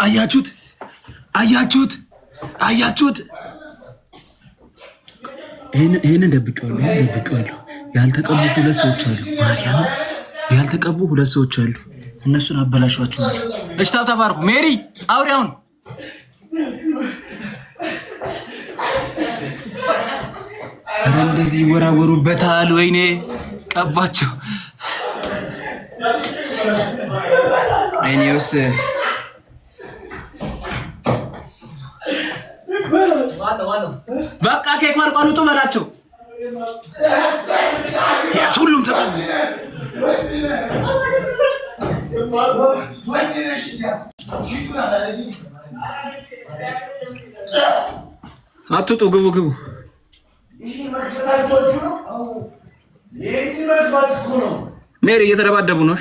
አያችሁት? አያችሁት? አያችሁት? ይሄንን ደብቄዋለሁ። ይሄንን ደብቄዋለሁ። ያልተቀቡ ሁለት ሰዎች አሉ። ማርያም ያልተቀቡ ሁለት ሰዎች አሉ። እነሱን አበላሿቸዋለሁ። እሺ tap tap አድርጉ። ሜሪ አውሪ አሁን። ኧረ እንደዚህ ይወራወሩበታል። ወይኔ ቀባቸው። እኔውስ በቃ ኬክ አልቋል፣ ውጡ በላቸው። ያስ ሁሉም ተቀቡ። አትውጡ፣ ግቡ ግቡ። ሜሪ እየተደባደቡ ነው።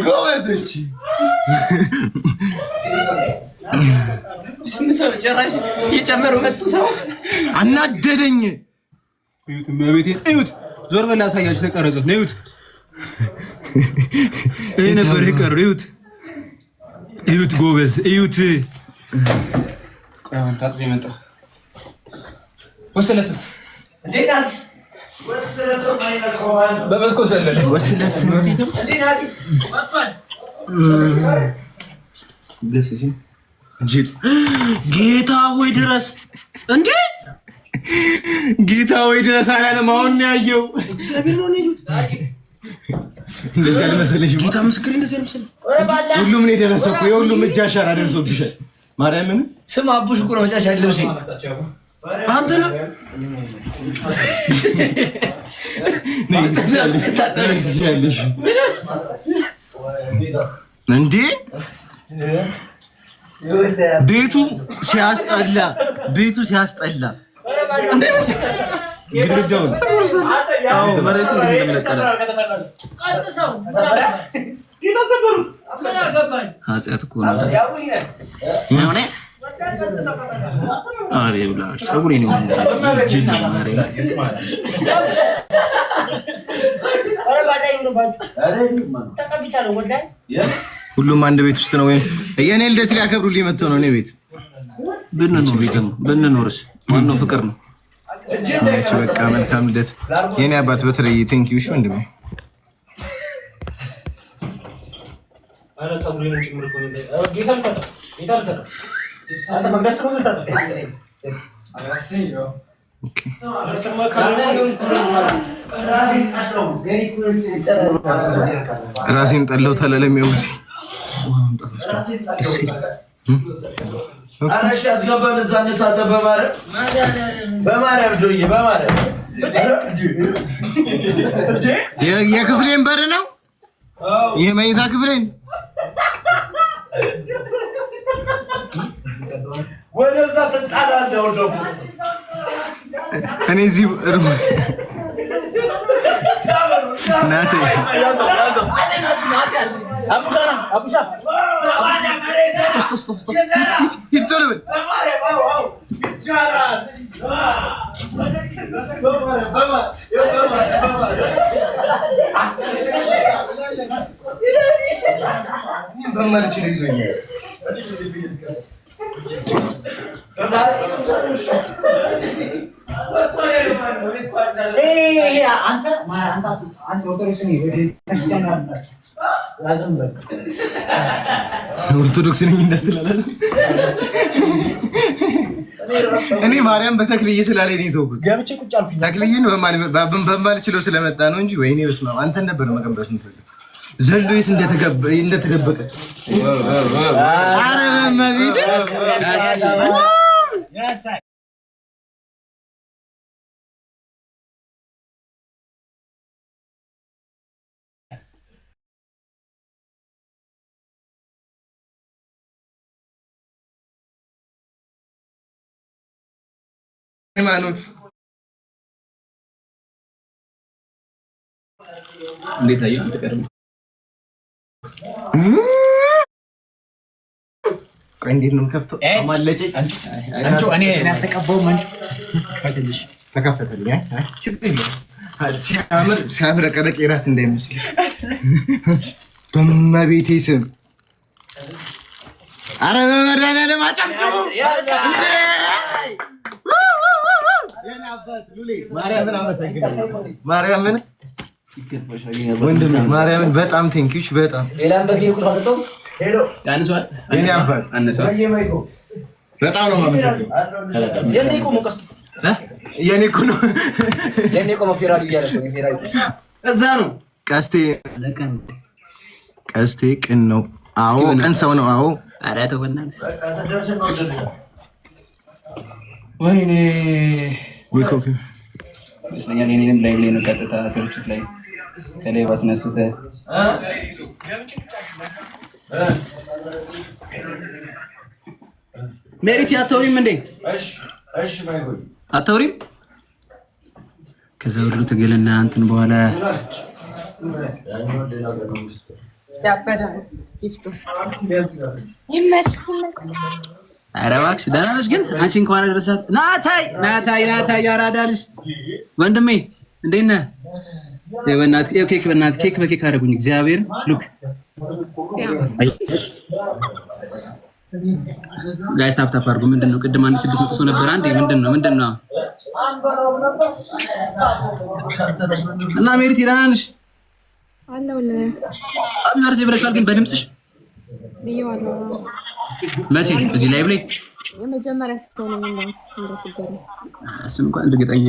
ጎበዞች ስንት ሰው ጭራሽ እየጨመሩ መጡ። ሰው አናደደኝ። እዩት፣ እመቤቴን እዩት። ዞር በል አሳያችሁ። ተቀረጸ ነው። እዩት፣ ይሄ ነበር የቀረው። እዩት፣ እዩት፣ ጎበዝ እዩት። ቆይ አሁን ታጥቤ መጣሁ። ወስለስስ በመስኮት ዘለለ። ወስለስ ጌታ ሆይ ድረስ እንዴ! ጌታ ወይ ድረስ አላለም። አሁን ነው ያየው። እግዚአብሔር ነው ነው እንደዚህ አልመሰለሽም? ጌታ ምስክር፣ እንደዚህ አልመሰለኝም። ሁሉም ነው የደረሰው እኮ የሁሉም እጅ አሻራ ደርሶብሻል። ማርያምን ስም አቡሽ እኮ ነው መጫሻ ልብሴ አንተ ነው እንዴ ቤቱ ሲያስጠላ፣ ቤቱ ሲያስጠላ ግድግዳውን መሬቱ እንዴት እንደሚለቀለ ኃጢአት እኮ ነው። እውነት አሬ ብላሽ ፀጉሬን ይሆን ጅል ነው። ሁሉም አንድ ቤት ውስጥ ነው። ወይም የኔ ልደት ሊያከብሩልኝ መጥተው ነው እኔ ቤት ብንኖር ደግሞ ብንኖርስ ዋናው ፍቅር ነው። እቺ በቃ መልካም ልደት የኔ አባት። በተለይ thank you። እሺ ወንድሜ ራሴን ጠላው ተለለም ያውዚ የክፍሌን በር ነው የመኝታ ክፍሌን ወደዛ ትጣላለህ። ደግሞ እኔ እዚህ ናቴ ሂድ ቶሎ በል። በማልችል ይዞኛል። ኦርቶዶክስ ነኝ እንዳትላለ። እኔ ማርያም በተክልዬ ስላለኝ ነው የተውኩት። ተክልዬን በማልችለው ስለመጣ ነው እንጂ ወይኔ በስመ አብ አንተን ነበር መቀበስ የምፈልግ። ዘሎ የት እንደተደበቀ ኧረ በእመቤቴ ሃይማኖት። እንዴት አየህ አንተ? ቀድሞ ቆይ፣ እንዴት ነው የምከፍተው? አማለጨኝ። እኔ አልተቀባሁም። ተከፈተልኝ። አይ ሲያምር ሲያብረቀረቅ የራስ እንዳይመስል በመቤቴ ስም። አረ በመድኃኒዓለም አጨብጭቡ! የኔ አባት ሉሌ፣ ማርያምን አመሰግናለሁ። ማርያምን ወንድሜ፣ ማርያምን በጣም thank you በጣም። የኔ አባት በጣም ነው የማመሰግነው። የኔ እኮ ነው። የኔ ቆመው ፌራሪ እያለ ነው ፌራሪ። እዛ ነው። ቀስቴ፣ ቀስቴ ቅን ነው። አዎ፣ ቅን ሰው ነው። አዎ። ኧረ ተው በእናትህ። ወይኔ። ወይ ኮፊ። ይመስለኛል የኔንም live ላይ ነው ቀጥታ ስርጭት ላይ ከላይ ባስነስተህ። ሜሪቲ አታውሪም እንዴ? አታውሪም? ከዛ ሁሉ ትግልና እንትን በኋላ ያበደ ነው gift ኡ። ይመችህ ይመችህ። ኧረ እባክሽ ደህና ነሽ ግን? አንቺ እንኳን አደረሳት። ናታይ ናታይ ናታይ፣ ያራዳ ልጅ ወንድሜ እንዴት ነህ? በእናትህ ይኸው ኬክ፣ በእናትህ ኬክ በኬክ አደረጉኝ። እግዚአብሔር look guys፣ tap tap አድርጉ። ምንድን ነው? ቅድም አንድ 600 ሰው ነበር። አንዴ ምንድን ነው? ምንድን ነው? እና ሜሪት ደህና ነሽ? አለሁልህ። Happy birthday ብለሽዋል ግን በድምፅሽ። ብዬዋለሁ። መቼ? እዚህ live ላይ? የመጀመሪያ ሰው ነኝ እንደውም እንዳትገረም። እሱን እንኳን እርግጠኛ